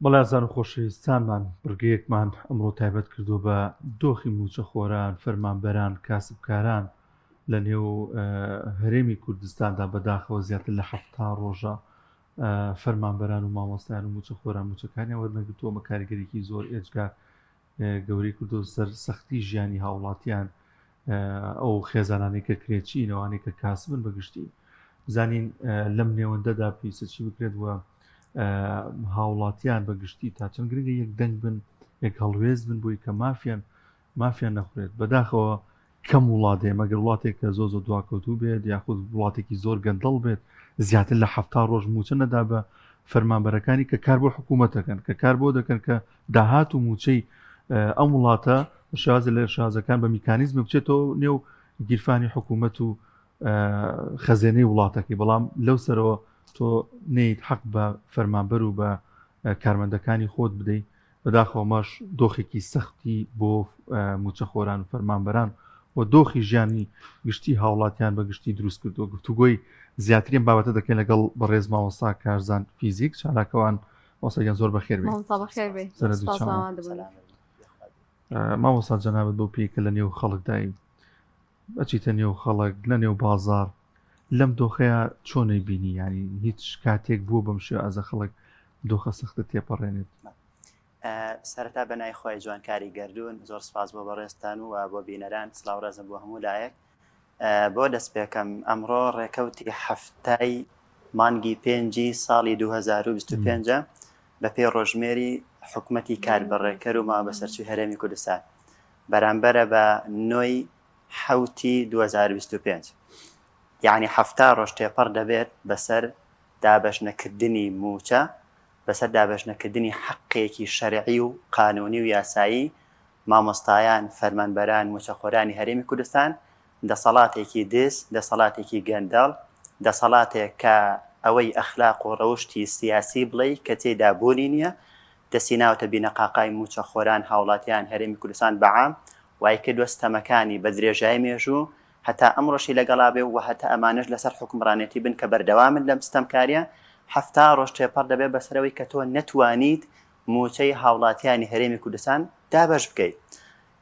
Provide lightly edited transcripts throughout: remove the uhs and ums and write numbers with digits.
بەڵێ ئازان و خۆشەویستانمان بڕگەیەکمان ئەمڕۆ تایبەت کردووە بە دۆخی مووچەخۆران، فەرمانبەران، کاسبکاران لە نێو هەرێمی کوردستاندا بەداخەوە زیاتر لە حەفتا ڕۆژە فەرمانبەران و مامۆستایان و مووچەخۆران مووچەکانیان وەرنەگرتووە ئەمە کاریگەریی زۆر ئێجگار گەورەی کردو سەر سەختی ژیانی هاوڵاتیان ئەو خێزانانەی کە کرێچین ئەوانەی کە کاسبن بەگشتی بزانین لەم نێوەندەدا پێویستە چی بکرێت وە هاوڵاتیان بە گشتی تا چەند گرنگە یەک دەنگ بن یەک هەڵوێست بن بۆی کە مافیان مافیان نەخورێت بەداخەوە کەم وڵات هەیە مەگەر وڵاتێک کە زۆر زۆر دواکەوتوو بێت یاخود وڵاتێکی زۆر گەندەڵ بێت زیاتر لە حەفتا ڕۆژ مووچە نەدا بە فەرمانبەرەکانی کە کار بۆ حکوومەت دەکەن کە کار بۆ دەکەن کە داهات و مووچەی ئەم وڵاتە شازە لە شازەکان بە میکانیزم بچێتەوە نێو گیرفانی حکوومەت و خەزێنەی وڵاتەکەی بەڵام لەو سەرەوە تۆ نیت حەق بە فەرمانبەر و بە کارمەندەکانی خۆت بدەیت بەداخەوە ئەمەش دۆخێکی سەختی بۆ مووچەخۆران و فەرمانبەران و دۆخی ژیانی گشتی هاوڵاتیان بە گشتی دروست کردووە. گفتوگۆی زیاتری ئەم بابەتە دەکەین لەگەڵ بەڕێز مامۆستا کارزان فیزیک چالاکەوان. مامۆستا گیان زۆر بەخێر بێی. مامۆستا بەخێر بێی. سەرە دوو سپاس چاوان. ئامادەبوون. مامۆستا جەنابت بەو پێی کە لە نێو خەڵکدای ئەچیتە نێو خەڵک لە نێو بازاڕ لەم دۆخەیە چۆن ئەیبینی یانی هیچ کاتێک بووە بەم شێوازە خەڵک دۆخە سەختە تێپەڕێنێت؟ سەرەتا بە ناوی خوای جوانکاری گەردوون زۆر سپاس بۆ بەڕێزتان و بۆ بینەران سڵاو ڕێزم بۆ هەموو لایەک بۆ دەست پێکەم ئەمڕۆ ڕێکەوتی حەفتای مانگی پێنجی ساڵی 2025 بە پێی ڕۆژمێری حکومەتی کاربەڕێکەر و ماوەبەسەرچووی هەرێمی کوردستان بەرامبەرە بە نۆی حەوتی 2025 یعنی حەفتا ڕۆژ تێپەڕ دەبێت بەسەر دابەشنەکردنی مووچە، بەسەر دابەشنەکردنی حەقێکی شەرعی و قانونی و یاسایی مامۆستایان، فەرمانبەران، مووچەخۆرانی هەرێمی کوردستان، دەسەڵاتێکی دز، دەسەڵاتێکی گەندەڵ، دەسەڵاتێک کە ئەوەی ئەخلاق و ڕەوشتی سیاسی بڵێی کە تێیدا بوونی نییە، دەستی ناوەتە بینەقاقای مووچەخۆران، هاوڵاتیان، هەرێمی کوردستان بە عام، وایکردووە ستەمەکانی بە درێژایی مێژوو هەتا ئەمڕۆشی لەگەڵا بێ و هەتا ئەمانەش لەسەر حوکمڕانێتی بن کە بەردەوامن لەم ستەمکاریە، 70 ڕۆژ تێپەڕ دەبێت بەسەر ئەوەی کە تۆ نەتوانیت مووچەی هاوڵاتیانی هەرێمی کوردستان دابەش بکەیت.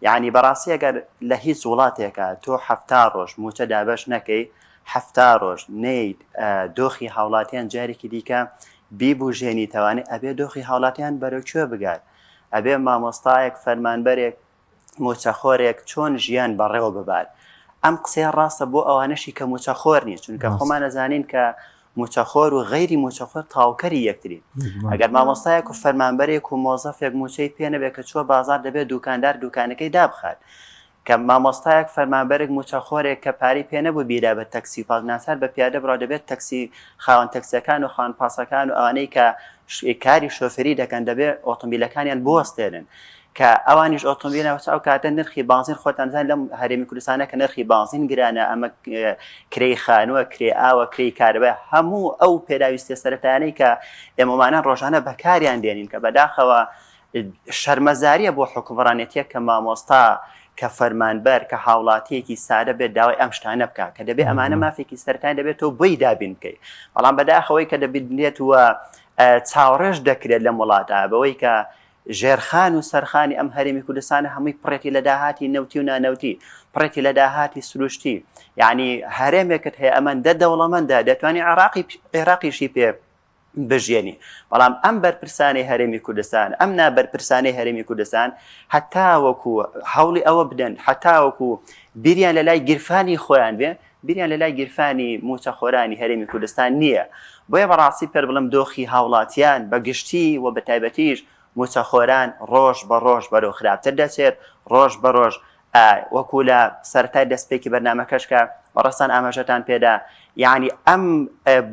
یەعنی بەڕاستی ئەگەر لە هیچ وڵاتێکا تۆ 70 ڕۆژ مووچە دابەش نەکەی، 70 ڕۆژ نەیەیت دۆخی هاوڵاتیان جارێکی دیکە بیبوژێنیتەوانێ ئەبێ دۆخی هاوڵاتیان بەرەو کوێ بگات؟ ئەبێ مامۆستایەک، فەرمانبەرێک، مووچەخۆرێک چۆن ژیان بەڕێوە ببات؟ ئەم قسەیە ڕاستە بۆ ئەوانەشی کە مووچەخۆر نین، چونکە خۆمان ئەزانین کە مووچەخۆر و غەیری مووچەخۆر تەواوکەری یەکترین. ئەگەر مامۆستایەک و فەرمانبەرێک و مۆزەفێک مووچەی پێ نەبێت کە چووە بازاڕ دەبێت دوکاندار دوکانەکەی دابخات. کە مامۆستایەک فەرمانبەرێک مووچەخۆرێک کە پارەی پێ نەبوو بیدا بە تەکسی و پاس ناچار بە پیادە بڕا دەبێت تەکسی خاوەن تەکسیەکان و خاوەن پاسەکان و ئەوانەی کە کاری شۆفێری دەکەن دەبێت ئۆتۆمبیلەکانیان بوەستێنن. کە ئەوانیش ئۆتۆمبیل ناوچە ئەو کاتە نرخی بانزین خۆتان زان لەم هەرێمی کوردستانە کە نرخی بانزین گرانە ئەمە کرێی خانووە کرێ ئاوە کرێی کارەبا هەموو ئەو پێداویستیە سەرەتایانەی کە ئێمەمانان ڕۆژانە بەکاریان دێنین کە بەداخەوە شەرمەزاریە بۆ حکومڕانێتیە کە مامۆستا کە فەرمانبەر کە هاوڵاتیەکی سادە بێت داوای ئەم شتانە بکات کە دەبێت ئەمانە مافێکی سەرەتای دەبێت تۆ بۆی دابین بکەیت بەڵام بەداخەوەی کە دەبینێت و چاوەڕێش دەکرێت لەم وڵاتە بەوەی کە ژێرخان و سەرخانی ئەم هەرێمی کوردستانە هەمووی پڕێتی لە داهاتی نەوتی و نانەوتی، پڕێتی لە داهاتی سروشتی، یانی هەرێمێکت هەیە ئەمەندە دەوڵەمەندە دەتوانی عێراقی عێراقیشی پێ بژیێنی، بەڵام ئەم بەرپرسانەی هەرێمی کوردستان، ئەم نابەرپرسانەی هەرێمی کوردستان هەتاوەکو هەوڵی ئەوە بدەن، هەتاوەکو بیریان لە لای گیرفانی خۆیان بێ، بیریان لە لای گیرفانی مووچەخۆرانی هەرێمی کوردستان نییە. بۆیە بەڕاستی پێت بڵێم دۆخی هاوڵاتیان بە گشتی و بە تایبەتیش مووچەخۆران ڕۆژ بە ڕۆژ بەرەو خراپتر دەچێت، ڕۆژ بە ڕۆژ وەکو لە سەرەتای دەستپێکی بەرنامەکەش کە بەڕێزتان ئاماژەتان پێدا یەعنی ئەم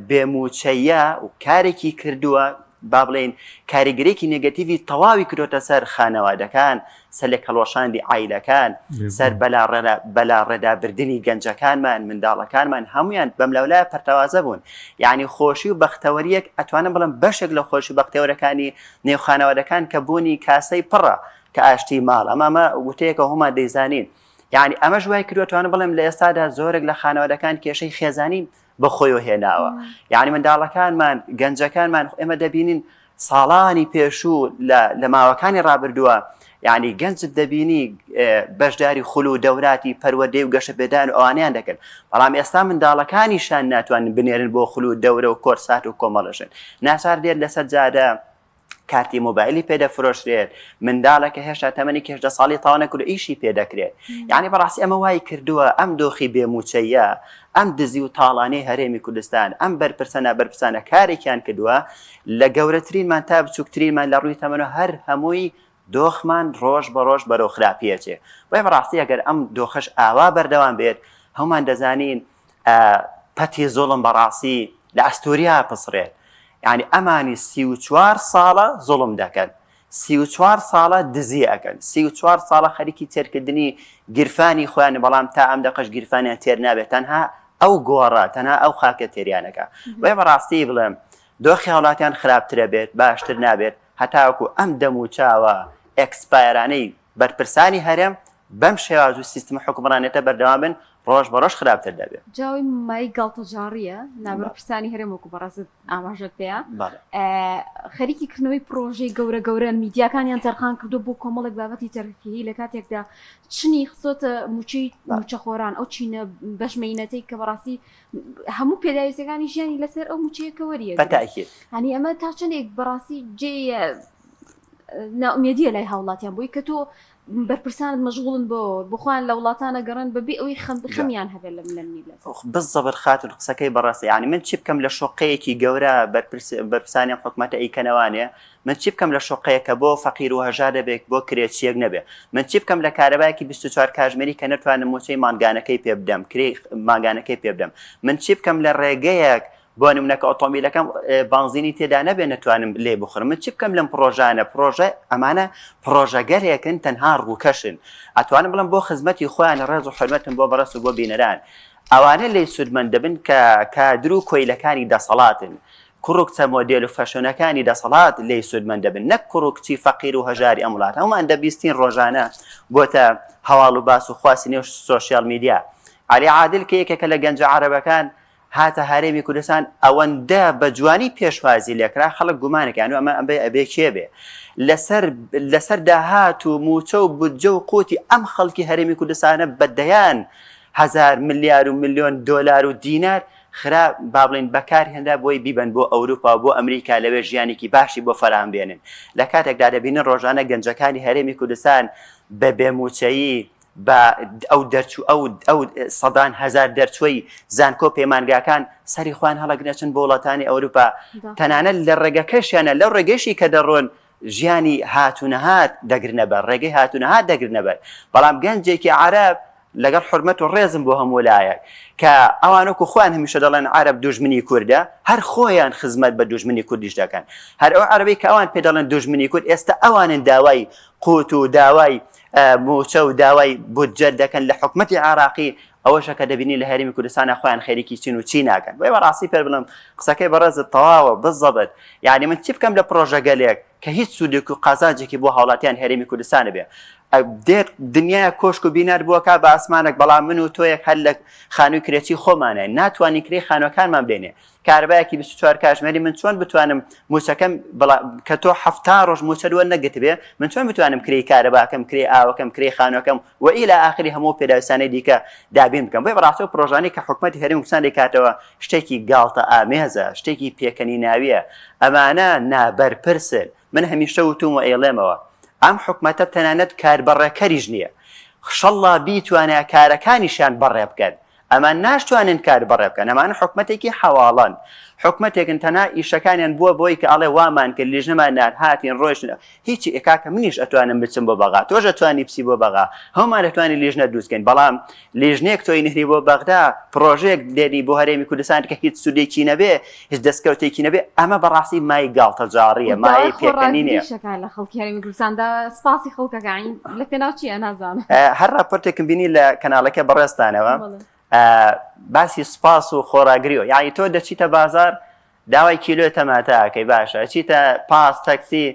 بێ مووچەیە کارێکی کردووە با بڵێین کاریگەرێکی نێگەتیڤی تەواوی کردۆتە سەر خانەوادەکان، سەر لێکهەڵوەشاندی عایلەکان، سەر بەلاڕێدابردنی گەنجەکانمان، منداڵەکانمان، هەموویان بەملاولایە پەرتەوازە بوون. یەعنی خۆشی و بەختەوەرییەک ئەتوانم بڵێم بەشێک لە خۆشی و بەختەوەرەکانی نێو خانەوادەکان کە بوونی کاسەی پڕە کە ئاشتی ماڵ ئەمە ئەمە وتەیەکە هەموومان دەیزانین. یەعنی ئەمەش وای کردووە توانم بڵێم لە ئێستادا زۆرێک لە خانەوادەکان کێشەی خێزانی بە خۆیەوە هێناوە یعنی منداڵەکانمان گەنجەکانمان ئێمە دەبینین ساڵانی پێشوو لە لە ماوەکانی ڕابردووە یعنی گەنجت دەبینی بەشداری خول و دەوراتی پەروەردەی و گەشەپێدان و ئەوانیان دەکرد بەڵام ئێستا منداڵەکانیشان ناتوانن بنێرن بۆ خول و دەورە و کۆرسات و کۆمەڵەژن ناچار دێت لەسەر جادە کارتی مۆبایلی پێ دەفرۆشرێت منداڵێکە هێشتا تەمەنی کێشدە ساڵی تەواو نەکردو ئیشی پێ دەکرێت یعنی بەڕاستی ئەمە وای کردووە ئەم دۆخی بێموچەیە ئەم دزی و تاڵانەی هەرێمی کوردستان ئەم بەرپرسە نابەرپرسانە کارێکیان کردووە لە گەورەترینمان تا بچووکترینمان لە ڕووی تەمەنەوە هەر هەمووی دۆخمان ڕۆژ بە ڕۆژ بەرەو خراپی ئەچێ بۆیە بەڕاستی ئەگەر ئەم دۆخەش ئاوا بەردەوام بێت هەمومان دەزانین پەتی زوڵم بەڕاستی لە ئەستوریا پسڕێت یعنی ئەمانی 34 ساڵە زوڵم دەکەن 34 ساڵە دزی ئەکەن 34 ساڵە خەریکی تێرکردنی گیرفانی خۆیان بەڵام تا ئەم دەقەش گیرفانیان تێر نابێت تەنها ئەو گۆڕە تەنها ئەو خاکە تێریانەکە بۆیە بەڕاستی بڵێم دۆخی هاوڵاتیان خراپترە بێت باشتر نابێت هەتاوەکو ئەم دەم و چاوە expire انەی بەرپرسانی هەرێم بەم شێواز و سیستمە حوکمڕانیەتە بەردەوام بن ڕۆژ بە ڕۆژ خراپتر دەبێت. جا ئەوەی مایەی گاڵتەجاڕییە نابەرپرسانی هەرێم وەکو بەڕێزت ئاماژەت پێیا خەریکی کردنەوەی پڕۆژەی گەورە گەورەن میدیاکانیان تەرخان کردووە بۆ کۆمەڵێک بابەتی تەرفیهی لە کاتێکدا چنی خستۆتە موچەی موچەخۆران ئەو چینە بەشمەینەتەی کە بەڕاستی هەموو پێداویستەکانی ژیانی لەسەر ئەو موچەیە کە وەریەگرێت بەتاکید هەنی ئەمە تا چەندێک بەڕاستی جێ نائومێدیە لای هاوڵاتیان بۆی کە تۆ بەرپرسانت مەشغوڵن بۆ بخۆیان لە وڵاتانە گەڕێن بەبێ ئەوی خەم خەمیان هەبێت لە لە میللەت. بزەبت خاتون قسەکەی بەڕاستە یانی من چی بکەم لە شوقەیەکی گەورە بەرپرس بەرپرسانی ئەم حکومەتە ئەیکەنەوانێ من چی بکەم لە شوقەیەک کە بۆ فەقیر و هەژار دەبێت بۆ کرێچیەک نەبێ من چی بکەم لە کارەبایەکی 24 کاژمێری کە نەتوانم موچەی مانگانەکەی پێ بدەم کرێی مانگانەکەی پێ بدەم من چی بکەم لە ڕێگەیەک بۆ نمونە کە ئۆتۆمبیلەکەم بانزینی تێدا نەبێ نەتوانم لێ بخورم من چی بکەم لەم پڕۆژانە پڕۆژە ئەمانە پڕۆژەگەلێکن تەنها ڕووکەشن ئەتوانم بڵم بۆ خزمەتی خۆیان ڕێز و حرمەتم بۆ بەڕێز و بۆ بینەران ئەوانە لێی سوودمەند دەبن کە کادر و کۆیلەکانی دەسەڵاتن کوڕ و کچە مۆدێل و فەشۆنەکانی دەسەڵات لێی سوودمەند دەبن نەک کوڕ و کچی فەقیر و هەژاری ئەم وڵاتە هەموومان دەبیستین ڕۆژانە بۆتە هەواڵ و باس و خواسی نێو سۆشیال میدیا عەلی عادل کە یەکێکە لە گەنجە عەرەبەکان هاتە هەرێمی کوردستان ئەوەندە بە جوانی پێشوازی لێکرا خەڵک گومانێکیان ئەمە ئەمە ئەبێ کێ بێ لەسەر لەسەر داهات و موچە و بودجە و قوتی ئەم خەڵکی هەرێمی کوردستانە بە دەیان هەزار ملیار و ملیۆن دۆلار و دینار خرا با بڵێین بەکار هێنرا بۆی بیبەن بۆ ئەوروپا و بۆ ئەمریکا لەوێ ژیانێکی باشی بۆ فەراهەم بێنن لە کاتێکدا دەبینن ڕۆژانە گەنجەکانی هەرێمی کوردستان بە بێموچەیی بە ئەو دەرچوو ئەو ئەو سەدان هەزار دەرچووی زانکۆ پەیمانگاکان سەری خۆیان هەڵەگرن بۆ وڵاتانی ئەوروپا تەنانەت لە ڕێگەکەشیانە لەو ڕێگەشی کە دەڕۆن ژیانی هات و نەهات دەگرنە بەر ڕێگەی هات و نەهات دەگرنە بەر بەڵام گەنجێکی عەرەب لەگەڵ حورمەت و ڕێزم بۆ هەموو لایەک کە ئەوان وەکو خۆیان هەمیشە دەڵێن عەرەب دوژمنی کوردە هەر خۆیان خزمەت بە دوژمنی کوردیش دەکەن هەر ئەو عەرەبەی کە ئەوان پێ دەڵێن دوژمنی کورد ئێستا ئەوانن داوای قوت و داوای موچە و داوای بودجە دەکەن لە حکومەتی عێراقی ئەوەشە کە دەبینی لە هەرێمی کوردستانە خۆیان خەریکی چین و چی ناکەن بۆیە بەڕاستی پێ بڵێم قسەکەی بەڕێزت تەواوە بزەبت یعنی من چی بکەم لە پرۆژەگەلێک کە هیچ سوودێک و قازانجێکی بۆ هاوڵاتیان هەرێمی کوردستان بێ دێت دنیای کۆشک و بینار بووەکە بە ئاسمانێک بەڵام من و تۆیەک هەر لە خانووی کرێچی خۆمانە ناتوانین کرێی خانوەکانمان بێنێ کارەبایەکی 24 کاژمێری من چۆن بتوانم موچەکەم کە تۆ هەفتا ڕۆژ موچەت وەرنەگرتبێ من چۆن بتوانم کرێی کارەباکەم کرێی ئاوەکەم کرێی خانوەکەم و ئیلا ئاخری هەموو پێداویستانەی دیکە دابین بکەم بۆیە بەڕاستی ئەو پڕۆژانەی کە حکومەتی هەرێمی کوردستان دەیکاتەوە شتێکی گاڵتە ئامێزە شتێکی پێکەنیناویە ئەمانە نابەرپرسن من هەمیشە وتوم و ئەیڵێمەوە ئەم حکومەتە تەنانەت کاربەڕێکەریش نییە شەڵڵا بیتوانایە کارەکانیشیان بەڕێ بکەن ئەمان ناشتوانن کار بەڕێ بکەن ئەمان حکومەتێکی حەواڵەن حکومەتێکن تەنها ئیشەکانیان بووە بۆی کە ئەڵێ وامان کرد لیژنەمان نارد هاتین ڕۆیشتن هیچی ئێ کاکە منیش ئەتوانم بچم بۆ بەغا تۆش ئەتوانی بچی بۆ بەغا هەموومان ئەتوانین لیژنە دروست کەین بەڵام لیژنەیەک تۆی نهری بۆ بەغدا پڕۆژەیەک دێنی بۆ هەرێمی کوردستان کە هیچ سوودێکی نەبێ هیچ دەستکەوتێکی نەبێ ئەمە بەڕاستی مای گاڵتەجاڕیە مای پێکەنینە لە خەڵکی هەرێمی کوردستاندا سپاسی خەڵکەکە لە پێناو چیە نازانم هەر راپۆرتێکم بینی لە کەناڵەکە بەڕێزتانەوە باسی سپاس و خۆراگریەوە یعنی تۆ دەچیتە بازار داوای کیلۆ تەماتە ئەکەی باشە ئەچیتە پاس تەکسی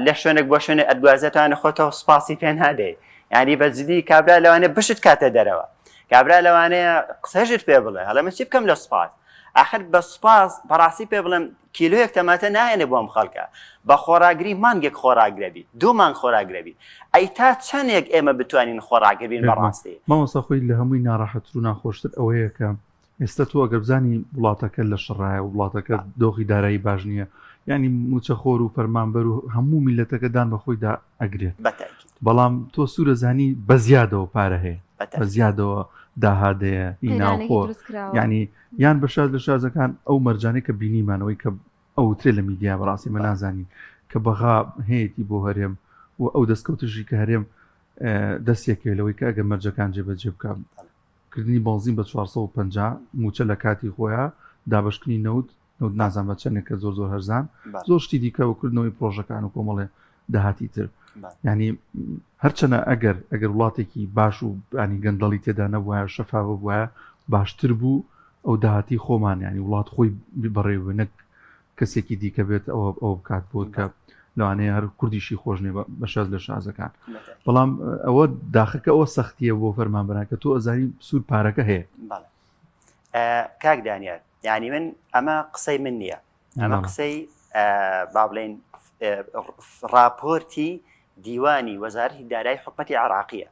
لە شوێنێک بۆ شوێنێک ئەتگوازێتوانە خۆتەوە سپاسی پێ نادەی یعنی بە جدی کابرا لەوانەیە بشت کاتە دەرەوە کابرا لەوانەیە قسەشت پێ بڵێ هەڵێ من چی بکەم لە سپاس؟ ئاخر بە سوپاس بەڕاستی پێ بڵێم کیلۆیەک تەماتە نایەنێ بۆ ئەم خەڵکە بە خۆڕاگری مانگێک خۆڕاگرەبی دوو مانگ خۆراگرەبی ئەی تا چەندێک ئێمە بتوانین خۆڕاگربین بەڕاستی. مامۆستا خۆی لە هەمووی ناڕەحەتر و ناخۆشتر ئەوەیە کە ئێستا تۆ ئەگەر بزانی وڵاتەکە لە شەڕایە و وڵاتەکە دۆخی دارایی باش نییە یعنی موچەخۆر و فەرمانبەر و هەموو میلەتەکە دان بە خۆیدا ئەگرێت بەڵام تۆ سوورە زانی بە زیادەوە پارە هەیە بە زیادەوە داهادەیە ئی ناوخۆ ینی یان بە شاز لە شازەکان ئەو مەرجانەی کە بینیمانەوەی کە ئەوترێ لە میدیا بەڕاستی مە نازانین کە بەغا هەیەی بۆ هەرێم و ئەو دەستکەوتشی کە هەرێم دەستێکێ لەوەی کە ئەگە مەرجەکان جێبەجێ بکە کردنی بەنزین بە 450 موچە لە کاتی خۆیان دابشکردنی نەوت نەوت نازان بە چەندێک کە زۆر زۆر هەرزان زۆر شتی دیکە و کردنەوەی پرۆژەکان و کۆمەڵێ داهاتی تر ینی هەرچەنە ئەگەر ئەگەر وڵاتێکی باش و ینی گەندەڵی تێدا نەبووایە شەفاوە بووایە باشتر بوو ئەو داهاتی خۆمان ینی وڵات خۆی بەڕێوە نەک کەسێکی دیکە بێت ئەوە ئەو بکات بۆ کە لەوانەیە هەر کوردیشی خۆش نێ بە شاز لە شازەکان بەڵام ئەوە داخەکە ئەوە سەختیە بۆ فەرمانبەران کە تۆ ئەزانی سوور پارەکە هەیە کاک دانیار یعنی من ئەمە قسەی من نییە ئەمە قسەی با بڵێن راپۆرتی دیوانی وەزارەتی دارایی حکومەتی عراقیە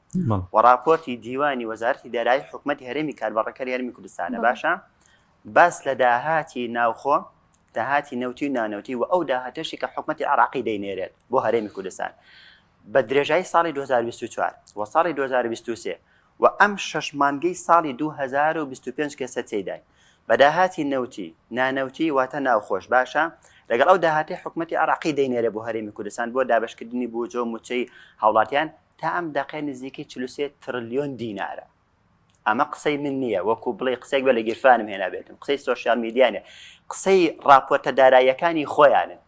و راپۆرتی دیوانی وەزارەتی دارایی حکومەتی هەرێمی کاربەڕەکەری هەرمی کوردستانە باشە باس لە داهاتی ناوخۆ داهاتی نەوتی و نانەوتی و ئەو داهاتەشی کە حکومەتی عراقی دەینێرێت بۆ هەرێمی کوردستان بە درێژایی ساڵی 2024 و ساڵی 2023 و ئەم شەش مانگەی ساڵی 2025 کە سەرچەیداین بە داهاتی نەوتی، نانەوتی واتە ناوخۆش باشە لەگەڵ ئەو داهاتەی حکومەتی عێراقی دەینێرێ بۆ هەرێمی کوردستان بۆ دابەشکردنی بوجە و موچەی هاوڵاتیان تا ئەم دەقەیە نزیکەی 43 ترلیۆن دینارە. ئەمە قسەی من نییە وەکو بڵێ قسەیەک بێ لە گیرفانم هێنابێتم قسەی سۆشیال میدیا نیە قسەی راپۆرتە داراییەکانی خۆیانن.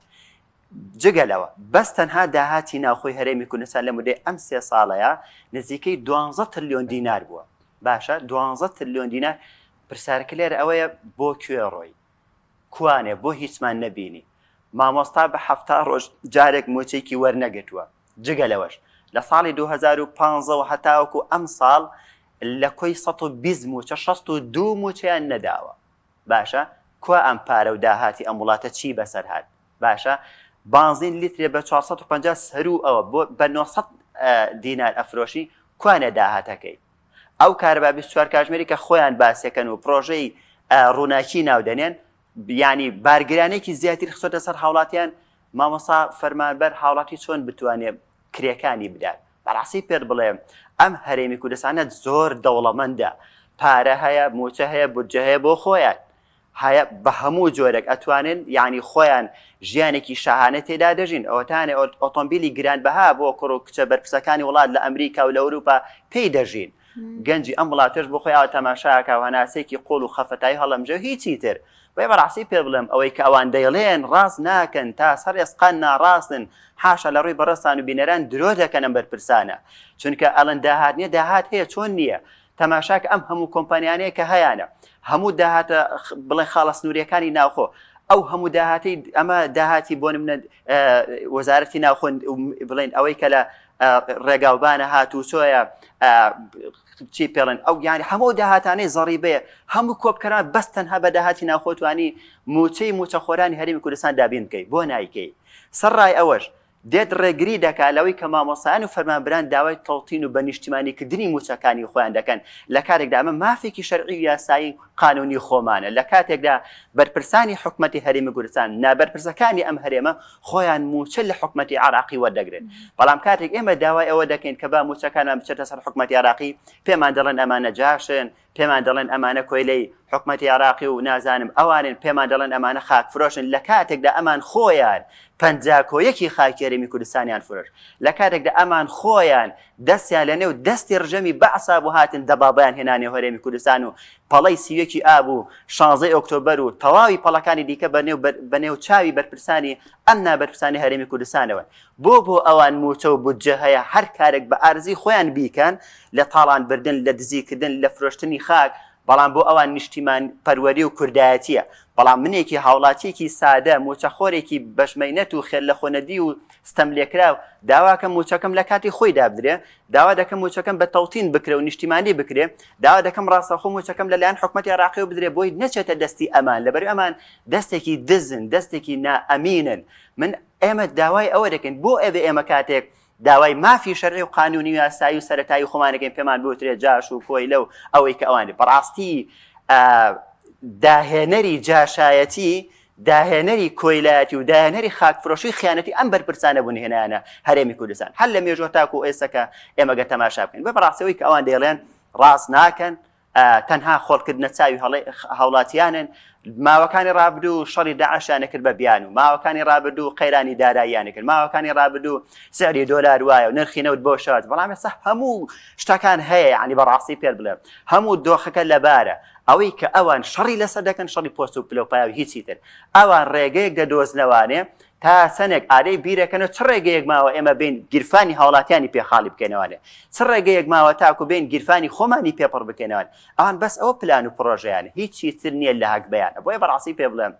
جگە لەوە بەس تەنها داهاتی ناوخۆی هەرێمی کوردستان لە مودەی ئەم سێ ساڵەیە نزیکەی دوانزە ترلیۆن دینار بووە باشە دوانزە ترلیۆن دینار پرسیارەکە لێرە ئەوەیە بۆ کوێ ڕۆی؟ کوانێ بۆ هیچمان نەبینی؟ مامۆستا بە 70 ڕۆژ جارێک موچەیەکی وەرنەگرتووە جگە لەوەش لە ساڵی 2015 وە هەتاوەکو ئەم ساڵ لە کۆی 120 موچە 62 موچەیان نەداوە باشە کوا ئەم پارە و داهاتی ئەم وڵاتە چی بەسەر هات باشە بانزین لیترێ بە 450 سەروو ئەوە بۆ بە 900 دینار ئەفرۆشی کوانێ داهاتەکەی ئەو کارەبا 24 کاژمێری کە خۆیان باسیەکەن و پرۆژەی ڕووناکی ناودەنێن ینی بارگرانێکی زیاتر خسۆتە سەر هاوڵاتیان مامۆسا فەرمانبەر هاوڵاتی چۆن بتوانێت کرێکانی بدات بەڕاستی پێت بڵێم ئەم هەرێمی کوردستانە زۆر دەوڵەمەندە پارە هەیە موچە هەیە بودجە هەیە بۆ خۆیان هەیە بە هەموو جۆرێک ئەتوانن یعنی خۆیان ژیانێکی شاهانە تێدا دەژین ئەوەتانێ ئۆتۆمبیلی گرانبەها بۆ کوڕ و کچە بەرپرسەکانی وڵات لە ئەمریکا و لە ئەوروپا پێی دەژین گەنجی ئەم وڵاتەش بۆ خۆی ئاوا تەماشاکە و هەناسەیەکی قوڵ و خەفەتایی هەڵەمژێ و هیچی تر بۆیە بەڕاستی پێ بڵێم ئەوەی کە ئەوان دەیڵێن ڕاست ناکەن تا سەر ئێسقان ناڕاستن حاشا لە ڕووی بەڕێزتان و بینەران درۆ دەکەن ئەم بەرپرسانە چونکە ئەڵێن داهات نییە داهات هەیە چۆن نییە تەماشاکە ئەم هەموو کۆمپانیانەیە کە هەیانە هەموو داهاتە بڵێ خاڵە سنووریەکانی ناوخۆ ئەو هەموو داهاتی ئەمە داهاتی بۆ منە وەزارەتی ناوخۆ بڵێن ئەوەی کە لە ڕێگاوبانە هاتوچۆیە چی پێڵێن ئەو یاری هەموو داهاتانەی زەڕیبەیە هەموو کۆبکەران بەس تەنها بە داهاتی ناوخۆتوانی موچەی موچەخۆرانی هەرێمی کوردستان دابین بکەیت بۆ نایکەی سەرڕای ئەوەش دێت ڕێگری دەکات لەوەی کە مامۆستایان و فەرمانبەران داوای تەوتین و بە نیشتیمانیکردنی مووچەکانی خۆیان دەکەن، لە کاتێکدا ئەمە مافێکی شەرعی و یاسایی و قانونی خۆمانە، لە کاتێکدا بەرپرسانی حکومەتی هەرێمی کوردستان، نابەرپرسەکانی ئەم هەرێمە خۆیان مووچە لە حکومەتی عێراقی وەردەگرن، بەڵام کاتێک ئێمە داوای ئەوە دەکەین کە با مووچەکانمان بچێتە سەر حکومەتی عێراقی، پێمان دەڵێن ئەمانە جاشن، پێمان دەڵێن ئەمانە کۆیلەی حکومەتی عێراقی و نازانم ئەوانن، پێمان دەڵێن ئەمانە خاک فرۆشن، لە کاتێکدا ئەمان خۆیان 50 کۆ یەکی خاکی هەرێمی کوردستانیان فرۆشت، لە کاتێکدا ئەمان خۆیان دەستیان لە نێو دەستی ڕژێمی بەعسا بوو هاتن دەبابەیان هێنا نێو هەرێمی کوردستان و پەڵەی 31 ئاب و شانزەی ئۆکتۆبەر و تەواوی پەڵەکانی دیکە بە نێو بە نێو چاوی بەرپرسانی ئەم نابەرپرسانی هەرێمی کوردستانەوەن. بۆ بۆ ئەوان مووچە و بودجە هەیە هەر کارێک بە ئارزی خۆیان بیکەن لە تاڵان بردن لە دزی کردن لە فرۆشتنی خاک. بەڵام بۆ ئەوان نیشتیمان پەروەری و کوردایەتیە بەڵام منێکی هاوڵاتیەکی سادە موچەخۆرێکی بەشمەینەت و خێرلەخۆنەدیو و ستەملێکراو داواکەم موچەکەم لە کاتی خۆیدا بدرێ داوا دەکەم موچەکەم بە تەوتین بکرێ و نیشتیمانی بکرێ داوا دەکەم ڕاستەخۆ موچەکەم لەلایەن حکومەتی عێراقیەوە بدرێ بۆی نەچێتە دەستی ئەمان لەبەر ئەمان دەستێکی دزن دەستێکی نائەمینن من ئێمە داوای ئەوە دەکەین بۆ ئەبێ ئێمە کاتێک داوای مافی شەرعی و قانونی و یاسایی و سەرەتایی خۆمان دەکەین پێمان بوترێ جاش و کۆیلە و ئەوەی کە ئەوانی بەڕاستی داهێنەری جاشایەتی داهێنەری کۆیلایەتی و داهێنەری خاکفرۆشی خیانەتی ئەم بەرپرسانە بوون هێنایانە هەرێمی کوردستان هەر لە مێژوە تاکو ئێستا کە ئێمە گەر تەماشا بکەین بە بەڕاستەوەی کە ئەوان دەیڵێن ڕاست ناکەن تەنها خۆڵکردنە چاوی هاوڵاتیانن، ماوەکانی ڕابردوو شەڕی داعشیان کرد بە بیانوو، ماوەکانی ڕابردوو قەیرانی داراییان کرد، ماوەکانی ڕابردوو سعری دۆلار وایە و نرخی نەوت بۆ شەوات، بەڵام ئێستا هەموو شتەکان هەیە، یعنی بەڕاستی پێت بڵێم هەموو دۆخەکە لەبارە، ئەوەی کە ئەوان شەڕی لەسەر دەکەن شەڕی پۆست و پلەوپایە و هیچی تر، ئەوان ڕێگەیەک دەدۆزنەوانێ تا چەنێک ئارەی بیرەکەنەوە چ ڕێگەیەک ماوە ئێمە بێین گیرفانی هاوڵاتیانی پێ خاڵی بکەینەوانێ چ ڕێگەیەک ماوە تاکو بێین گیرفانی خۆمانی پێ پڕ بکەینەوان ئەوان بەس ئەوە پلان و پڕۆژەیانە هیچی تر نییە لە هەگبەیانە بۆیە بەڕاستی پێ بڵێم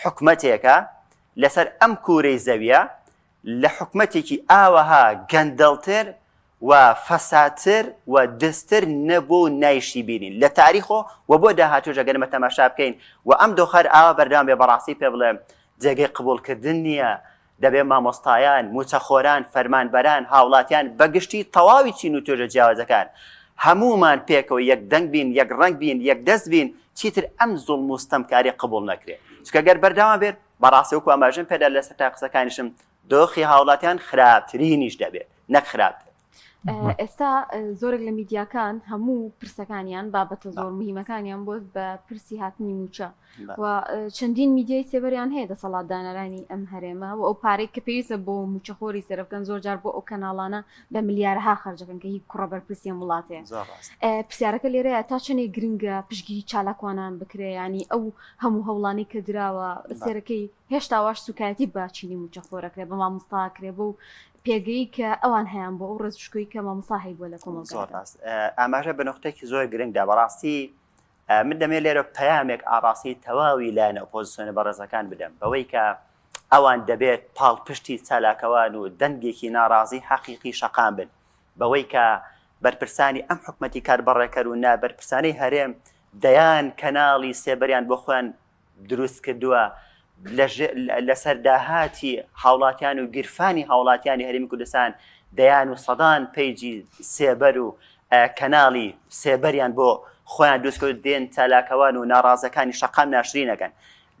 حکومەتێکە لەسەر ئەم کوورەی زەویە لە حکومەتێکی ئاوەها گەندەڵتر و فەسادتر و دزتر نەبوو و نایشی بینین لە تاریخۆ و بۆ داهاتووش ئەگەر ئێمە تەماشا بکەین و ئەم دۆخە هەر ئاوا بەردەوام بێ بەڕاستی پێ بڵێم جێگەی قبوڵکردن نییە، دەبێ مامۆستایان، مووچەخۆران، فەرمانبەران، هاوڵاتیان بە گشتی تەواوی چین و توێژە جیاوازەکان هەموومان پێکەوە یەک دەنگ بین، یەک ڕەنگ بین، یەک دەست بین، چیتر ئەم زوڵم و ستەمکاریە قبوڵ نەکرێ. چونکە گەر بەردەوام بێت، بەڕاستی وەکو ئاماژەم پێدا لە سەرەتای قسەکانیشم، دۆخی هاوڵاتیان خراپترینیش دەبێت نەک خراپتر. ئێستا زۆرێک لە میدیاکان هەموو پرسەکانیان بابەتە زۆر مهمەکانیان بۆ بە پرسی هاتنی موچە و چەندین میدیای سێبەریان هەیە دەسەڵات دانەرانی ئەم هەرێمە و ئەو پارەی کە پێویستە بۆ موچەخۆری سەرفکەن زۆر جار بۆ ئەو کەناڵانە بە ملیارەها خەرجەکەن کە هی کوڕە بەرپرسی ئەم وڵاتەیە پرسیارەکە لێرەیە تا چەندێک گرنگە پشتگیری چالاکوانان بکرێ ینی ئەو هەموو هەوڵانی کە دراوە سێرەکەی هێشتا واش سوکایەتی بە چینی موچەخۆر ئەکرێ بە مامۆستا ئەکرێ بەو پێگەی کە ئەوان هەیان بۆ ئەو ڕێز و شکۆی کە مامۆستا هەیبووە لە زۆر کۆمەڵگادا. ڕاست ئاماژە بە نوختەیەکی زۆر گرنگدا بەڕاستی من دەمێ لێرە پەیامێک ئاڕاستەی تەواوی لایەنە ئۆپۆزسیۆنە بەڕێزەکان بدەم بەوەی کە ئەوان دەبێت پاڵپشتی چالاکەوان و دەنگێکی ناڕازی حەقیقی شەقام بن بەوەی کە بەرپرسانی ئەم حکومەتی کاربەڕێکەر و نابەرپرسانەی هەرێم دەیان کەناڵی سێبەریان بۆ خۆیان دروست کردووە لەسەر داهاتی هاوڵاتیان و گیرفانی هاوڵاتیانی هەرێمی کوردستان دەیان و سەدان page ی سێبەر و کەناڵی سێبەریان بۆ خۆیان دروست کرد دێن چالاکەوان و ناڕازەکانی شەقام ناشرینەکەن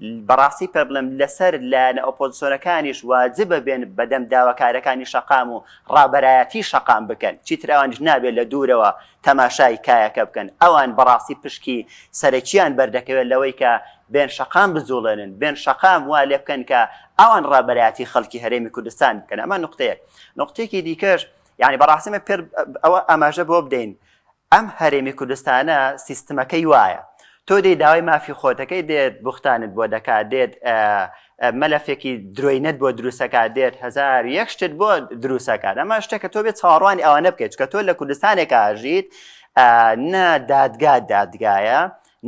بەڕاستی پێ بڵێم لەسەر لایەنە ئۆپۆزیسۆنەکانیش واجبە بێن بەدەم داواکارەکانی شەقام و ڕابەرایەتی شەقام بکەن چیتر ئەوانیش نابێت لە دوورەوە تەماشای کایەکە بکەن، ئەوان بەڕاستی پشکی سەرەکیان بەردەکەوێت لەوەی کە بێن شەقام بجوڵێنن، بێن شەقام وا لێبکەن کە ئەوان ڕابەرایەتی خەڵکی هەرێمی کوردستان بکەن، ئەمە نوقتەیەک. نوقتەیەکی دیکەش یانی بەڕاستی ئێمە پێر ئەوە ئاماژە بەوە بدەین ئەم هەرێمی کوردستانە سیستمەکەی وایە تۆ دێی داوای مافی خۆتەکەی دێت بوختانت بۆ دەکات دێت مەلەفێکی درۆینەت بۆ دروستەکات دێت 1001 شتت بۆ دروستەکات ئەمە شتێکە تۆ بێت چاوەڕوانی ئەوانە بکەیت چکە تۆ لە کوردستانێک ئاژیت نە دادگا دادگایە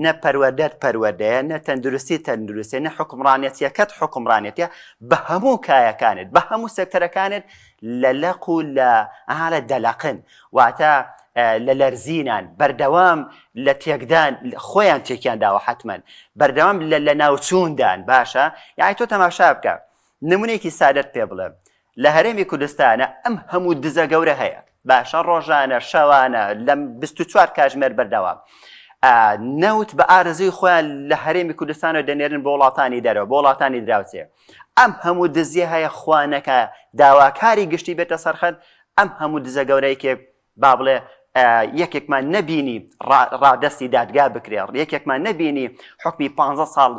نە پەروەردەت پەروەردەیە نە تەندروستی تەندروستێ نە حکومڕانەتیەکەت حکومڕانێتە بە هەموو کایەکانت بە هەموو سێکتەرەکانت لە لەق و لە ئەها لە دەلەقن واتە لە لەرزینان بەردەوام لە تێکدان خۆیان تێکیان داوە حتمما بەردەوام لە لە ناوچووندان باشە یاعی تۆ تەماشا بکە نمونێکی سادەت پێ بڵێم لە هەرێمی کوردستانە ئەم هەموو دزە گەورە هەیە باشە ڕۆژانە شەوانە لەم 24 کاژمێر بەردەوام نەوت بە ئارەزوی خۆیان لە هەرێمی کوردستانەوە دەنێرن بۆ وڵاتانی دەرەوە بۆ وڵاتانی دراوسێ ئەم هەموو دزیە هەیە خوا نەکا داواکاری گشتی بێتە سەرخەت ئەم هەموو دزە گەورەیەکێک با بڵێ یەکێکمان نەبینی ڕادەستی دادگا بکرێ یەکێکمان نەبینی حکمی پ ساڵ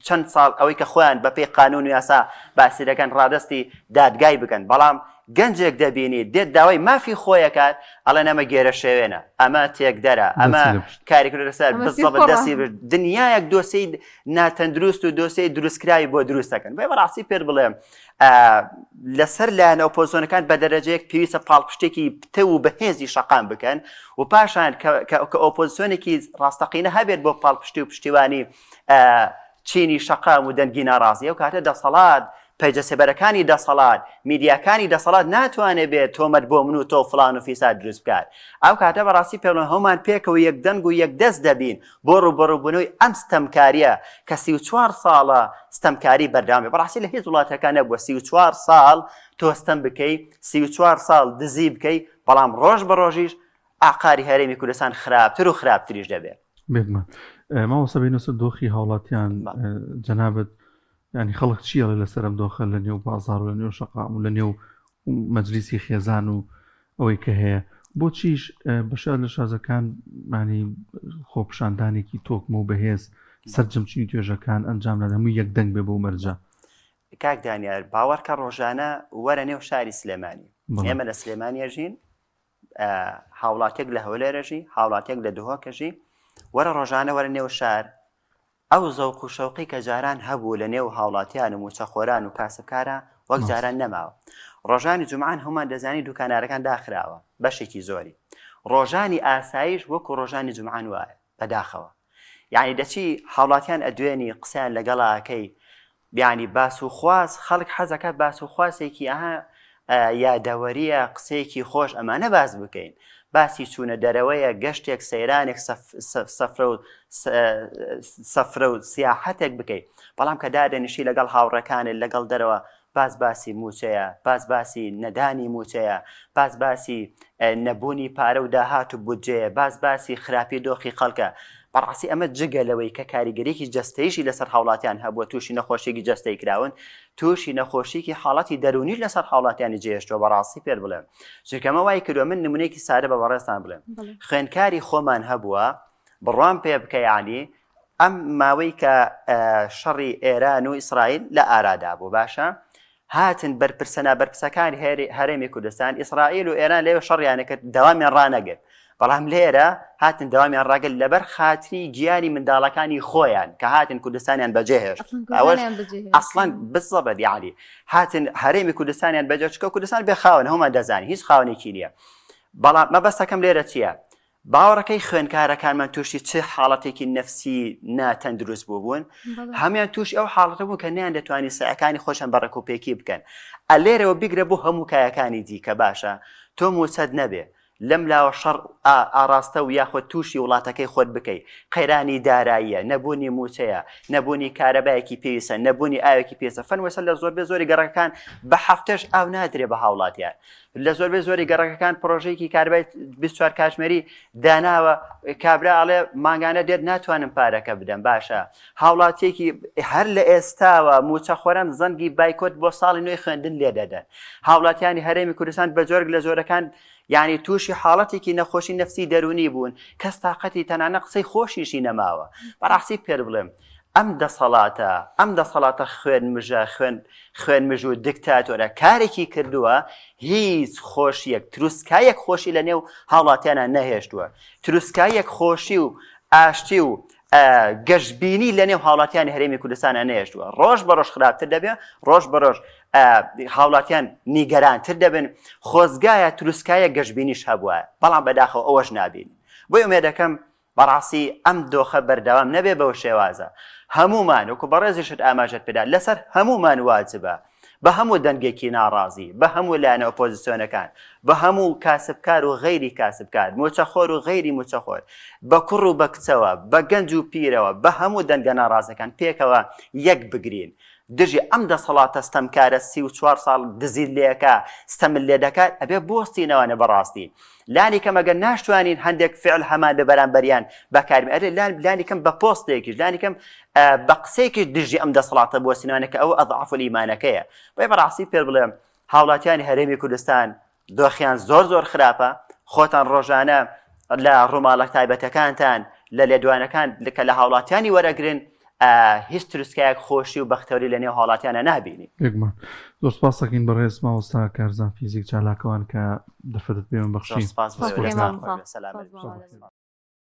چەند ساڵ ئەوەی کە خۆیان بەپێی قانون و یاسا باسی دەکەن ڕادەستی دادگای بکەن بەڵام. گەنجێک دەبینی دێت داوای مافی خۆیەکات ئەڵێن ئەمە گێرە شێوێنە ئەمە تێکدەرە ئەمە کاری کردە لەسەر بزەبت دەستی دنیایەک دۆسیی ناتەندروست و دۆسیی دروستکراوی بۆ دروست دەکەن بۆیە بەڕاستی پێت بڵێم لەسەر لایەنە ئۆپۆزیسیۆنەکان بە دەرەجەیەک پێویستە پاڵپشتێکی پتەو و بەهێزی شەقام بکەن و پاشان کە ئۆپۆزیسیۆنێکی ڕاستەقینە هەبێت بۆ پاڵپشتی و پشتیوانی چینی شەقام و دەنگی ناڕازی ئەو کاتە دەسەڵات پەیجە سێبەرەکانی دەسەڵات، میدیاکانی دەسەڵات ناتوانێ بێ تۆمەت بۆ من و تۆ و فڵان و فیسار دروست بکات. ئەو کاتە بەڕاستی پێڵێن هەموومان پێکەوە یەک دەنگ و یەک دەست دەبین بۆ ڕووبەڕووبوونەوەی ئەم ستەمکارییە کە 34 ساڵە ستەمکاری بەردەوام بێ. بەڕاستی لە هیچ وڵاتێکا نەبووە 34 ساڵ تۆ ستەم بکەی، 34 ساڵ دزی بکەی، بەڵام ڕۆژ بە ڕۆژیش ئاقاری هەرێمی کوردستان خراپتر و خراپتریش دەبێت. بێگومان. مامۆستا بێینە سەر دۆخی هاوڵاتیان، جەنابت یانی خەڵک چی ئەڵێ لەسەر ئەم دۆخە لە نێو بازاڕ و لە نێو شەقام و لە نێو مەجلیسی خێزان و ئەوەی کە هەیە بۆچیش بەشار لە شازەکان مانی خۆپشاندانێکی تۆکمە و بەهێز سەرجەم چینی توێژەکان ئەنجام نادەن هەموو یەک دەنگ بێ بەو مەرجە. کاک دانیار باوەڕکە ڕۆژانە وەرە نێو شاری سلێمانی ئێمە لە سلێمانی ئەژین هاوڵاتێک لە هەولێر ئەژی هاوڵاتێک لە دهۆک ئەژی وەرە ڕۆژانە وەرە نێو شار ئەو زەوق و شەوقەی کە جاران هەبوو لە نێو هاوڵاتیان و مووچەخۆران و کاسبکارا وەک جاران نەماوە. ڕۆژانی جومعان هەموومان دەزانین دوکانارەکان داخراوە بەشێکی زۆری. ڕۆژانی ئاساییش وەکو ڕۆژانی جومعان وایە بەداخەوە. یانی دەچی هاوڵاتیان ئەدوێنی قسەیان لەگەڵا ئەکەی یانی باس و خواس خەڵک حەزەکات باس و خواسێکی ئەها یادەوەریە قسەیەکی خۆش ئەمانە باس بکەین باسی چوونە دەرەوەیە گەشتێک سەیرانێک سەفرە و سەفرە و سیاحەتێک بکەیت بەڵام کە دادەنیشی لەگەڵ هاوڕێکانت لەگەڵ دەرەوە باس باسی مووچەیە، باس باسی نەدانی مووچەیە، باس باسی نەبوونی پارە و داهات و بودجەیە، باس باسی خراپی دۆخی خەڵکە. بەڕاستی ئەمە جگە لەوەی کە کاریگەریی جەستەییشی لەسەر هاوڵاتیان هەبووە، تووشی نەخۆشییەکی جەستەیی کراون، تووشی نەخۆشییەکی حاڵەتی دەروونیش لەسەر هاوڵاتیانی جێهێشتووە، بەڕاستی پێت بڵێم چونکە ئەمە وای کردووە من نموونەیەکی سادە بە بەڕێزتان بڵێم، خوێندکاری خۆمان هەبووە، بڕوام پێ بکە یەعنی ئەم ماوەی کە شەڕی ئێران و ئیسرائیل لە ئارادا بوو باشە هاتن بەرپرسە نابەرپرسەکانی هەرێمی کوردستان ئیسرائیل و ئێران لەوێ شەڕیانە کرد دەوامیان ڕانەگرت بەڵام لێرە هاتن دەوامیان ڕاگرت لەبەر خاتری گیانی منداڵەکانی خۆیان کە هاتن کوردستانیان بەجێهێشت ئەوەش ئەسڵەن بزەبەت یعنی هاتن هەرێمی کوردستانیان بەجێ چکە کوردستان بێ خاوەن هەمومان دەزانین هیچ خاوەنێکی نییە بەڵام مەبەستەکەم لێرە چییە؟ باوەڕەکەی خوێندکارەکانمان تووشی چ حاڵەتێکی نەفسی ناتەندروست بووبوون هەمان تووشی ئەو حاڵەتە بوون کە نیان دەتوانانی سەکانی خۆشیان بە ڕێکوپێکی بکەن ئەلێرەوە بیگرە بۆ هەموو کایەکانی دیکە باشە تۆ موچەت نەبێ لەم لاوە شەڕ ئاراستە و یاخود تووشی وڵاتەکەی خۆت بکەی قەیرانی داراییە نەبوونی موچەیە نەبوونی کارەبایەکی پێویستە نەبوونی ئاوێکی پێویستە فەنوەسە لە زۆربەی زۆری گەڕەکەکان بە هەفتەش ئاو نادرێ بە هاوڵاتیان لە زۆربەی زۆری گەڕەکەکان پرۆژەیەکی کارەبای 24 کاتژمێری داناوە کابرا ئەڵێ مانگانە دێت ناتوانم پارەکە بدەم باشە هاوڵاتیەکی هەر لە ئێستاوە موچەخۆران زەنگی بایکۆت بۆ ساڵی نوێی خوێندن لێ دەدەن هاوڵاتیانی هەرێمی کوردستان بە جۆرێک لە جۆرەکان یعنی تووشی حاڵەتێکی نەخۆشی نەفسی دەرونی بوون کەس تااقەتی تەنانە قسەی خۆشیشی نەماوە بەڕاستی پێر بڵێم ئەم دەسەڵاتە، ئەم دەسەڵاتە خوێن مژە، خوێن خوێن مژ و دکتاتۆرە کارێکی کردووە هیچ خۆشیەک، تروسکایەک خۆشی لە نێو هاوڵاتیانا نەهێشتووە. تروسکایەک خۆشی و ئاشتی و گەشبینی لە نێو هاوڵاتیانی هەرێمی کوردستانا نەهێشتووە. ڕۆژ بە ڕۆژ خراپتر دەبێ، ڕۆژ بە ڕۆژ هاوڵاتیان نیگەرانتر دەبن. خۆزگایە تروسکایەک گەشبینیش هەبوایە، بەڵام بەداخەوە ئەوەش نابینین. بۆیە ئومێدەکەم بەڕاستی ئەم دۆخە بەردەوام نەبێ بەو شێوازە هەموومان وەکو بەڕێزیشت ئاماژەت پێدا لەسەر هەموومان واجبە بە هەموو دەنگێکی ناڕازی بە هەموو لایەنە ئۆپۆزیسیۆنەکان بە هەموو کاسبکار و غەیری کاسبکار موچەخۆر و غەیری موچەخۆر بە کوڕ و بە کچەوە بە گەنج و پیرەوە بە هەموو دەنگە ناڕازەکان پێکەوە یەک بگرین دژی ئەم دەسەڵاتە ستەمکارە 34 ساڵ دزیت لێکا ستەمت لێ دەکات ئەبێ بوەستینەوانە بەڕاستی لانی کەم ئەگەر ناشتوانین هەندێک فعل هەمان بێ بەرامبەریان بەکاربێن ئەرێ لانی کەم بە پۆستێکیش لانی کەم بە قسەیەکیش دژی ئەم دەسەڵاتە بوەستینەوانە کە ئەوە ئەضعف ئیمانەکەیە بۆیە بەڕاستی پێ بڵێم هاوڵاتیانی هەرێمی کوردستان دۆخیان زۆر زۆر خراپە خۆتان ڕۆژانە لە ڕووماڵە تایبەتەکانتان لە لێدوانەکان کە لە هاوڵاتیانی وەرەگرن هیچ تروسکایەک خۆشی و بەختەوەری لە نێو هاوڵاتیانە نابینی. بێگومان. زۆر سپاس دەکەین بەڕێز مامۆستا کارزان فیزیک چالاکوان کە دەرفەتت پێمان زۆر بەخشی. سپاس بۆ سپاس ئێوە. بۆ دەستتان مامۆستا. خۆش بێت. سەلامەت سپاس بن. بۆ ئامادەبوونت.